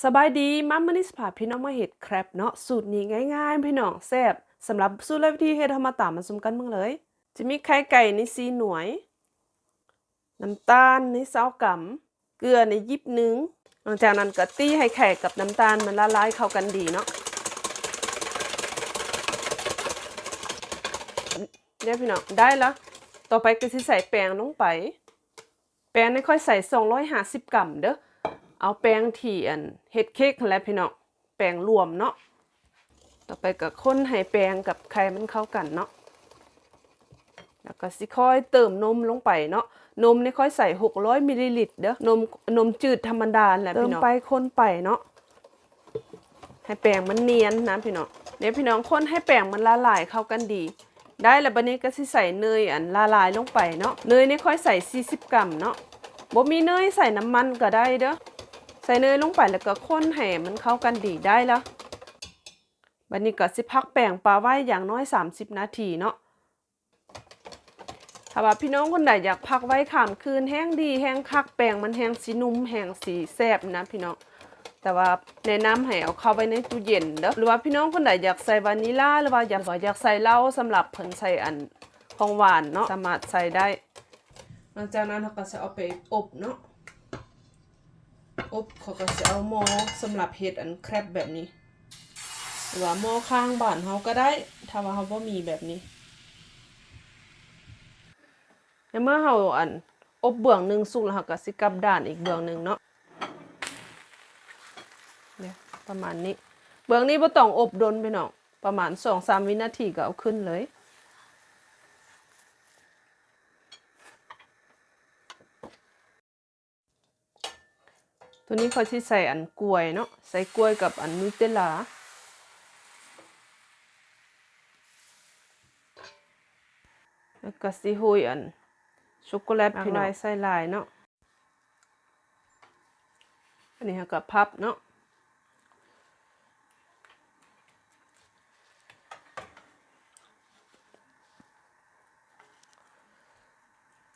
ສະບາຍດີ ມາມື້ນີ້ຊິພາພີ່ນ້ອງມາເຮັດແຄຣບເນາະ. ສູດນີ້ງ່າຍໆ ພີ່ນ້ອງ ແຊບ. ສຳລັບສູດ ແລະ ວິທີເຮັດ ເຮົາມາຕາມມາຊົມກັນເບິ່ງເລີຍ. ຈະມີໄຂ່ໄກ່ນີ້ສີ່ໜ່ວຍ, ນ້ຳຕານນີ້ຊາວກຳ, ເກືອນີ້ຫຍິບໜຶ່ງ. ຫຼັງຈາກນັ້ນກໍຕີໃຫ້ໄຂ່ກັບນ້ຳຕານມັນລະລາຍເຂົ້າກັນດີເນາະ. ເດ້ພີ່ນ້ອງ ໄດ້ລະ. ຕໍ່ໄປກໍຊິໃສ່ແປ້ງລົງໄປ. ແປ້ງນີ້ຂ້ອຍໃສ່ສອງຮ້ອຍຫ້າສິບກຣາມເດີ້. ເອົາແປ້ງທີ່ ອັນ ເຮັດເຄັກຫັ້ນແຫຼະພີ່ນ້ອງ, ແປ້ງລວມເນາະ. ຕໍ່ໄປກໍຄົນໃຫ້ແປ້ງກັບໄຂ່ມັນເຂົ້າກັນເນາະ. ແລ້ວກໍຊິຄ່ອຍເຕີມນົມລົງໄປເນາະ. ນົມນີ້ຂ້ອຍໃສ່ຫົກຮ້ອຍມິລລີລິດເດີ້. ນົມ ນົມຈືດທຳມະດາແຫຼະພີ່ນ້ອງ. ເຕີມໄປຄົນໄປເນາະ. ໃຫ້ແປ້ງມັນນຽນນະພີ່ນ້ອງ. ເດ້ພີ່ນ້ອງ ຄົນໃຫ້ແປ້ງມັນລະລາຍເຂົ້າກັນດີ. ໄດ້ລະ ບາດນີ້ກໍຊິໃສ່ເນີຍອັນລະລາຍລົງໄປເນາະ. ເນີຍນີ້ຂ້ອຍໃສ່ສີ່ສິບກຣາມເນາະ. ບໍ່ມີເນີຍໃສ່ນ້ຳມັນກໍໄດ້ເດີ້. ໃສ່ເນີຍລົງໄປແລ້ວກໍຄົນໃຫ້ມັນເຂົ້າກັນດີ. ໄດ້ລະ. ບາດນີ້ກໍຊິພັກແປ້ງປາໄວ້ຢ່າງໜ້ອຍສາມສິບນາທີເນາະ. ຖ້າວ່າພີ່ນ້ອງຄົນໃດຢາກພັກໄວ້ຂ້າມຄືນແຮງດີແຮງຄັກ, ແປ້ງມັນແຮງຊິນຸ່ມ ແຮງຊິແຊບນະພີ່ນ້ອງ. ແຕ່ວ່າແນະນຳໃຫ້ເອົາເຂົ້າໄວ້ໃນຕູ້ເຢັນເດີ້. ຫຼືວ່າພີ່ນ້ອງຄົນໃດຢາກໃສ່ວານິລາ ຫຼືວ່າຢາກ ຢາກໃສ່ເຫຼົ້າ ສຳລັບເພິ່ນໃສ່ອັນຂອງຫວານເນາະ ສາມາດໃສ່ໄດ້. ຫຼັງຈາກນັ້ນເຮົາກໍຊິເອົາໄປອົບເນາະ. ອົບ ເຂົາກໍຊິເອົາໝໍ້ສຳລັບເຮັດອັນແຄຣບແບບນີ້ ຫຼືວ່າໝໍ້ຂ້າງບ້ານເຮົາກໍໄດ້ ຖ້າວ່າເຮົາບໍ່ມີແບບນີ້. ໃນເມື່ອເຮົາອັນອົບເບື້ອງໜຶ່ງສຸກແລ້ວ ເຮົາກໍຊິກັບດ້ານອີກເບື້ອງໜຶ່ງເນາະ. ເດ້ ປະມານນີ້. ເບື້ອງນີ້ບໍ່ຕ້ອງອົບດົນພີ່ນ້ອງ, ປະມານສອງສາມວິນາທີກໍເອົາຂຶ້ນເລີຍ. ໂຕນີ້ຂ້ອຍຊິໃສ່ອັນກ້ວຍເນາະ, ໃສ່ກ້ວຍກັບອັນນູເຕລລາ ແລ້ວກໍຊິໂຮຍອັນຊັອກໂກແລັດພີ່ນ້ອງ, ໃສ່ຫຼາຍເນາະ. ອັນນີ້ເຮົາກໍພັບເນາະ.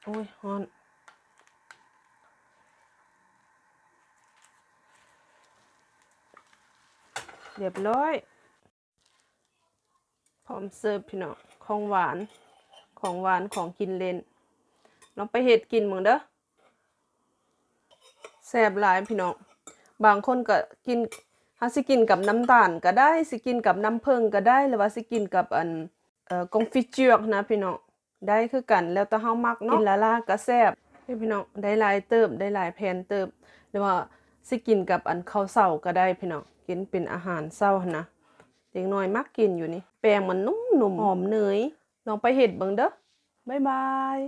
ໂອ້ຍ ຮ້ອນ. ຮຽບຮ້ອຍ ພ້ອມເສີບພີ່ນ້ອງ. ຂອງຫວານ ຂອງຫວານ ຂອງກິນເຫຼັ້ນ. ລອງໄປເຮັດກິນເບິ່ງເດີ້. ແຊບຫຼາຍພີ່ນ້ອງ. ບາງຄົນກໍກິນ ເຮົາຊິກິນກັບນ້ຳຕານກໍໄດ້, ຊິກິນກັບນ້ຳເຜິ້ງກໍໄດ້ ຫຼືວ່າຊິກິນກັບອັນ ເອີ ກອງຟີເຈືອກນະພີ່ນ້ອງ, ໄດ້ຄືກັນ ແລ້ວແຕ່ເຮົາມັກເນາະ. ກິນລາໆກໍແຊບເດ້ພີ່ນ້ອງ. ໄດ້ຫຼາຍເຕີບ ໄດ້ຫຼາຍແຜ່ນເຕີບ. ຫຼືວ່າຊິກິນກັບອັນເຂົ້າເຊົ້າກໍໄດ້ພີ່ນ້ອງ, ກິນເປັນອາຫານເຊົ້າຫັ້ນນະ. ເດັກນ້ອຍມັກກິນຢູ່ນີ້. ແປ້ງມັນນຸ່ມໆ ຫອມເນີຍ. ລອງໄປເຮັດເບິ່ງເດີ້. ບາຍບາຍ.